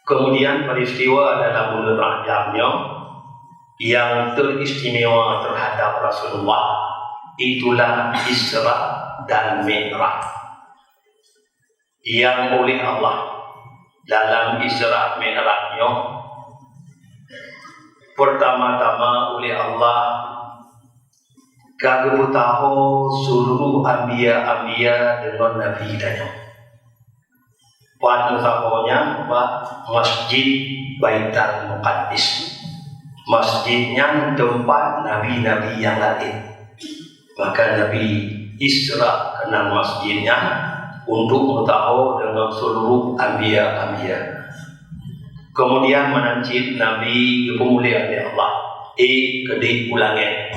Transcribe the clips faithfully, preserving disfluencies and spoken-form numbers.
Kemudian peristiwa dalam bulan Rajab nyoe yang teristimewa terhadap Rasulullah, itulah Isra dan Mi'raj yang oleh Allah dalam Isra Mi'raj nyoe, pertama-tama oleh Allah ka geupeusaho seluruh anbiya-anbiya deungon nabi geutanyoe. Pat meusaho nyan? Bak Masjid Baitul Muqaddas. Masjid nyan teumpat nabi-nabi nyang laén. Maka Nabi Isra keunan masjid nyan untuk meusaho deungon seluruh anbiya-anbiya. Kemudian meunan cit Nabi geupeumulia lé Allah, ék keudéh u langét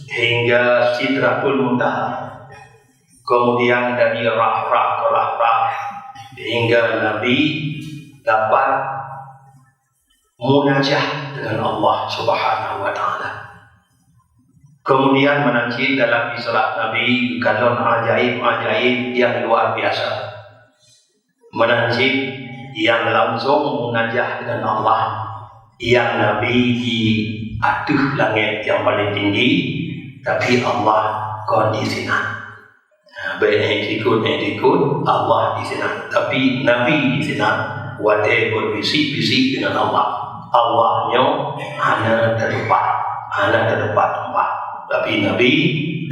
hingga Sidratul Muntaha. Kemudian dari rafraf ke rafraf hingga Nabi dapat munajah dengan Allah Subhanahu wa Taala. Kemudian meunan cit dalam Isra Nabi geukalon ajaib-ajaib yang luar biasa. Meunan cit yang langsung munajah dengan Allah, yang Nabi di ateueh langét yang paling tinggi, tapi Allah kon di sinan. Nah, bèk ék sikut, ék sikut, Allah di sinan. Tapi Nabi di sinan, watèe beubisik-bisik dengan Allah. Allah nyoe hana teudapat, hana teudapat teumpat. Tapi Nabi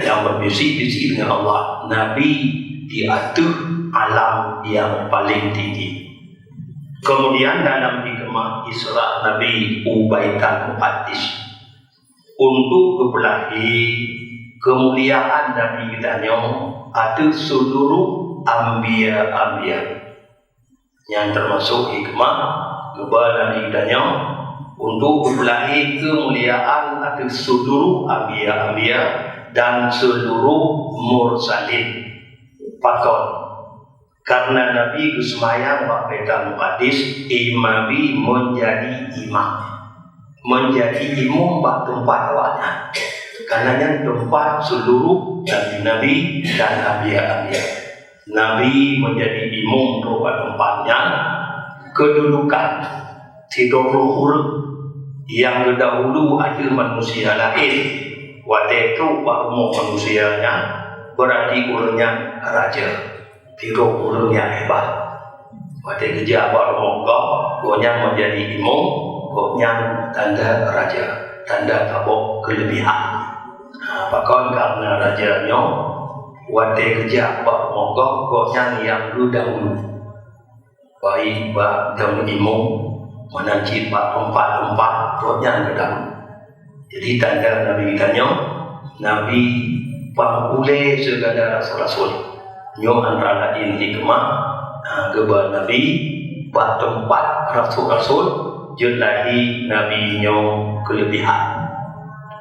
yang beubisik-bisik dengan Allah, Nabi di ateueh alam yang paling tinggi. Kemudian dalam hikmah Isra Nabi u Baitul Muqaddas, untuk geupeulahé keumuliaan Nabi geutanyoe ateueh seluruh anbiya-anbiya. Nyan teumasok hikmah geuba Nabi geutanyoe untuk geupeulahé keumuliaan ateueh seluruh anbiya-anbiya dan seluruh mursalin. Pakon? Karena Nabi geuseumayang bak Baitul Muqaddas, Nabi menjadi imam. Menjadi imum bak teumpat awaknyan. Karena nyan teumpat seluruh nabi-nabi dan anbiya-anbiya. Nabi menjadi imum trok bak teumpat nyan, kedudukan sidroe ureueng nyang geudahulu ateueh manusia laén, watèe trok bak rumoh manusia nyan, beurati ureueng nyan raja. Sidroe ureueng nyang hebat. Watèe geujak bak rumoh gob, gobnyan meujadi imum, gobnyan tanda raja, tanda saboh keuleubihan. Ha, pakon? Karena raja nyoe watèe geujak bak rumoh gob, gobnyan nyang geudahulu. Baik bak jamén imum, meunan cit bak teumpat-teumpat, gobnyan geudahulu. Jadi tanda Nabi geutanyoe, Nabi pang ulèe sigala rasul-rasul. Nyoe antara laén hikmah, ha, geuba Nabi bak teumpat rasul-rasul, jeuet lahé Nabi nyoe keuleubihan.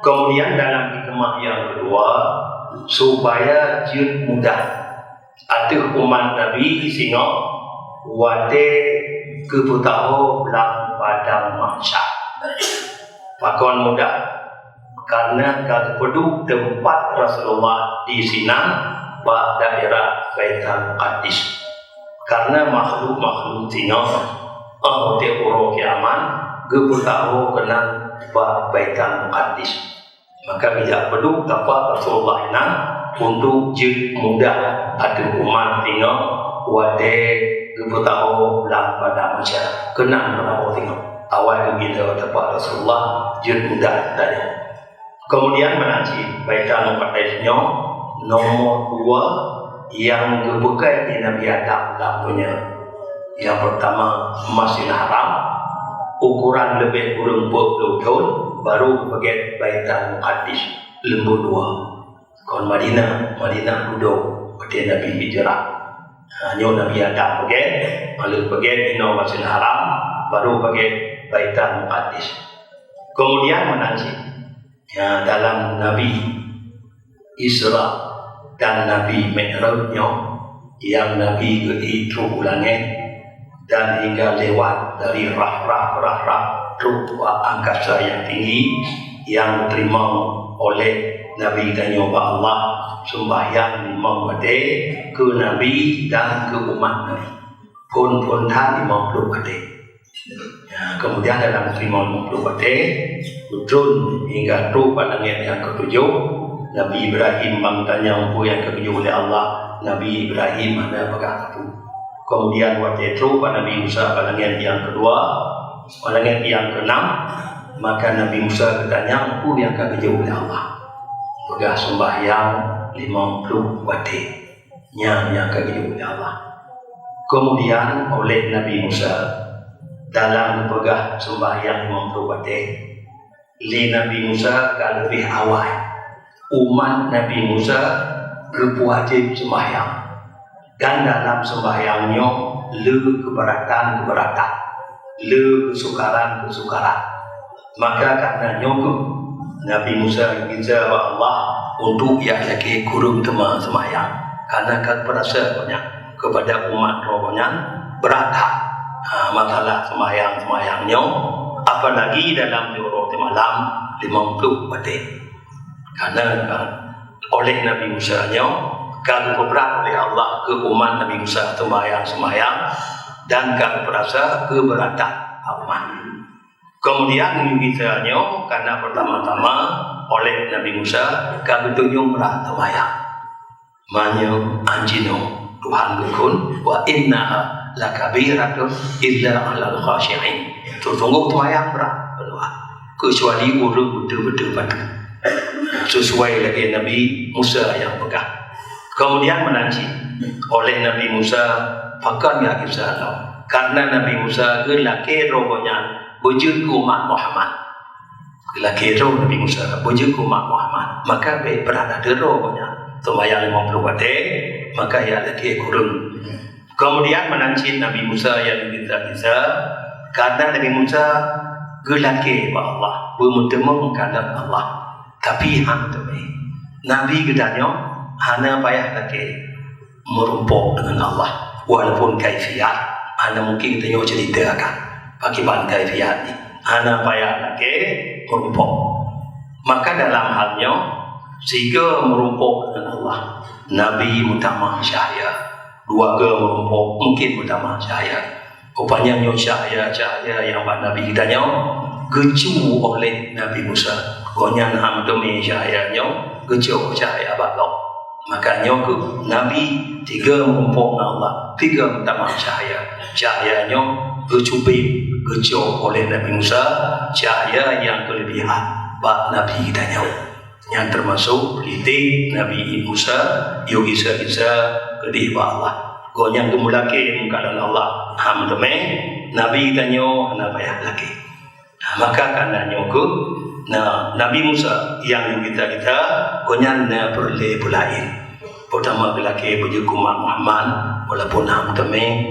Kemudian dalam hikmah nyang keudua, supaya jeuet mudah ateueh umat Nabi singoh watèe geupeusaho lam Padang Mahsyar. Pakon mudah? Karena ka geupeuduek teumpat Rasulullah di sinan, bak daerah Baitul Muqaddas. Karena makhluk-makhluk singoh, 'oh watèe uroe kiamat, geupeusaho keunan bak Baitul Muqaddas. Maka geujak peuduek teumpat Rasulullah nyan untuk jeuet mudah ateueh umat singoh watèe geupeusaho lam Padang Mahsyar. Keunan peusaho singoh. Awai geugila teumpat Rasulullah, jeuet mudah tanyoe. Kemudian meunan cit, Baitul Muqaddas nyoe nomor dua nyang geupeukai lé Nabi Adam lam donya. Nyang peurtama Masjidil Haram, ukuran leubeh kureueng peuet ploh thon, baru geupeugèt Baitul Muqaddas, leumbot dua. Kon Madinah, Madinah dudoe watèe Nabi hijrah. Ha, nyoe Nabi Adam peugèt, lheuh peugèt inoe Masjidil Haram, baru peugèt Baitul Muqaddas. Kemudian meunan cit, ya, dalam Nabi Isra dan Nabi Mi'raj nyoe, nyang Nabi geuék trok u langèt dan hingga lewat dari rafraf-rafraf trok bak angkasa nyang tinggi, nyang geuteurimong oleh Nabi tanyoe bak Allah, seumbahyang limong watée keu Nabi dan keu umat Nabi. Phon-phon that limong ploh watée. Ya, kemudian dalam limong ploh watée, beutron hingga trok bak langét nyang keutujôh, Nabi Ibrahim ban geutanyong peue nyang geutuju lé Allah, Nabi Ibrahim hana peugah sapeue. Kemudian watée trok bak Nabi Musa bak langét nyang keudua, bak langét nyang keenam, maka Nabi Musa geutanyong peue nyang ka geujaweueb lé Allah. Peugah seumbahyang limong ploh watée. Nyan nyang ka geujaweueb lé Allah. Kemudian oleh Nabi Musa, dalam geupeugah seumbahyang limong ploh watée, lé Nabi Musa ka leubeh awai umat Nabi Musa geupeuwajéb seumbahyang. Dan dalam seumbahyang nyoe le keubeuratan-keubeuratan, le keusukaran-keusukaran. Maka karena nyoe kheueh Nabi Musa geuyue bak Allah untuk jak lakée kureueng teuma seumbahyang, karena ka geupeurasa gobnyan keupada umat droe gobnyan brat that, ha, masalah seumbahyang-seumbahyang nyoe, apalagi dalam siuroe simalam limong ploh watée. Karena, ha, oleh Nabi Musa nyoe ka geupeubrat oleh Allah keu umat Nabi Musa seumbahyang-seumbahyang dan ka geupeurasa keubeuratan umat. Kemudian Nabi Musa nyoe karena pertama-tama oleh Nabi Musa ka geutunyong brat seumbahyang. Meunyoe anjinoe Tuhan geukheun, "Wa innaha lakabiratun illa 'alal khasyi'in." Sesungguh seumbahyang brat, kecuali ureuëng beutôi-beutôi patuh. Sesuai lagée Nabi Musa nyang peugah. Kemudian meunan cit oleh Nabi Musa, pakon ya Isa lom? Karena Nabi Musa geulakée droe gobnyan beujeuet keu umat Muhammad. Geulakée droe Nabi Musa beujeuet keu umat Muhammad, maka bék brat ateueh droe gobnyan. Seumbahyang limong ploh watée, maka ya lakée kureueng. Kemudian meunan cit Nabi Musa nyang geugisa-gisa, karena Nabi Musa geulakée bak Allah, beumeuteumé meukalam Allah. Tapi han teumé. Nabi geutanyoe hana payah lakée meurumpok dengan Allah, walaupun kaifiat hana mungkin geutanyoe ceritakan. Pakiban kaifiat nyan hana payah lakée meurumpok. Maka dalam hal nyoe, sigoe meurumpok dengan Allah, Nabi meutamah cahya. Dua goe meurumpok mungkin meutamah cahya. Rupanya nyoe cahya-cahya nyang bak Nabi geutanyoe geucue oleh Nabi Musa. Gobnyan han teumé cahya nyoe geucok cahya bak gob. Maka nyoe kheueh Nabi tiga meurumpok ngon Allah, tiga meutamah cahya. Cahya nyoe geucubit, geucok oleh Nabi Musa, cahya nyang keuleubihan bak Nabi geutanyoe. Nyan teumasok politik Nabi Musa, yue gisa-gisa keudeh bak Allah. Gobnyan geumeulakée meukalam Allah, han teumé Nabi tanyoe hana payah lakée. Nah, maka karena nyoe kheueh, nah, Nabi Musa nyang gisa-gisa, gobnyan na peureulée peulaén. Peutama geulakée beujeuet keu umat Muhammad, walaupun han teumé.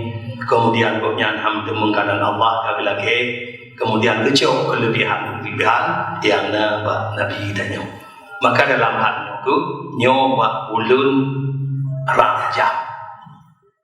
Kemudian gobnyan han teumé meukalam Allah ka geulakée, kemudian geucok keuleubihan-keuleubihan nyang na bak Nabi tanyoe. Maka dalam hal nyoe kheueh, nyoe bak buleuen Rajab.